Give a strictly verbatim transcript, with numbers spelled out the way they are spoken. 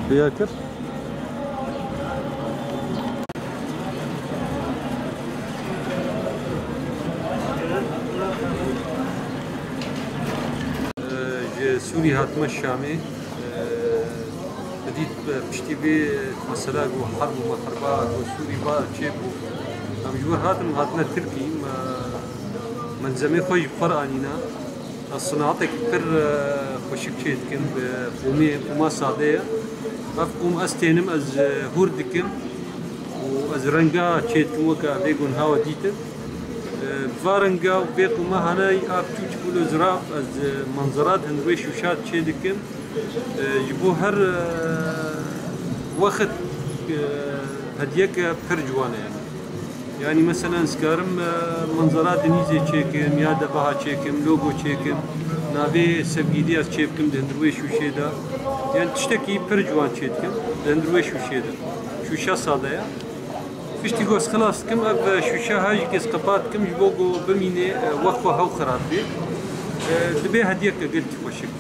Xuya kir. Ji Sûrî hatime Şamê. Dît piştî vê mesela ku herb û mexerba ku Sûrî va çêbû. Em ji wir hatin, hatine Tirkî, me melzemê xwe jî bi xwe re anîne. Ez sinatekî pir, e, xweşik çê dikim, bi qûmê, qûma sade ye. Ev qûm ez tênim, ez, e, hûr dikim û ez renga çê dikim, weke vê gunha we dîtin. E, bi va renga û vê qûma hane a biçûk ji bo zirav, ez, e, manzera di hundir wê şûşa çê dikim. E, ji bo her, e, wext, e, hediyeke pir ciwan e yani. Yani mesela ez karim, e, manzara denîzê çêkim ya deveha çêkim, logo çêkim, navê sevgîlî ez çêbikim di hundir wê şûşê de. Yani tiştekî pir ciwan çêdikim di hundir wê şûşê de. Şûşa sade ye. Piştî ku ez xilas dikim, ev, e, şûşa her jî kes qepat dikim ji bo ku bimîne, e, wext xwe hew xirab bê. E, dibe hediyeke gelkî xweşik.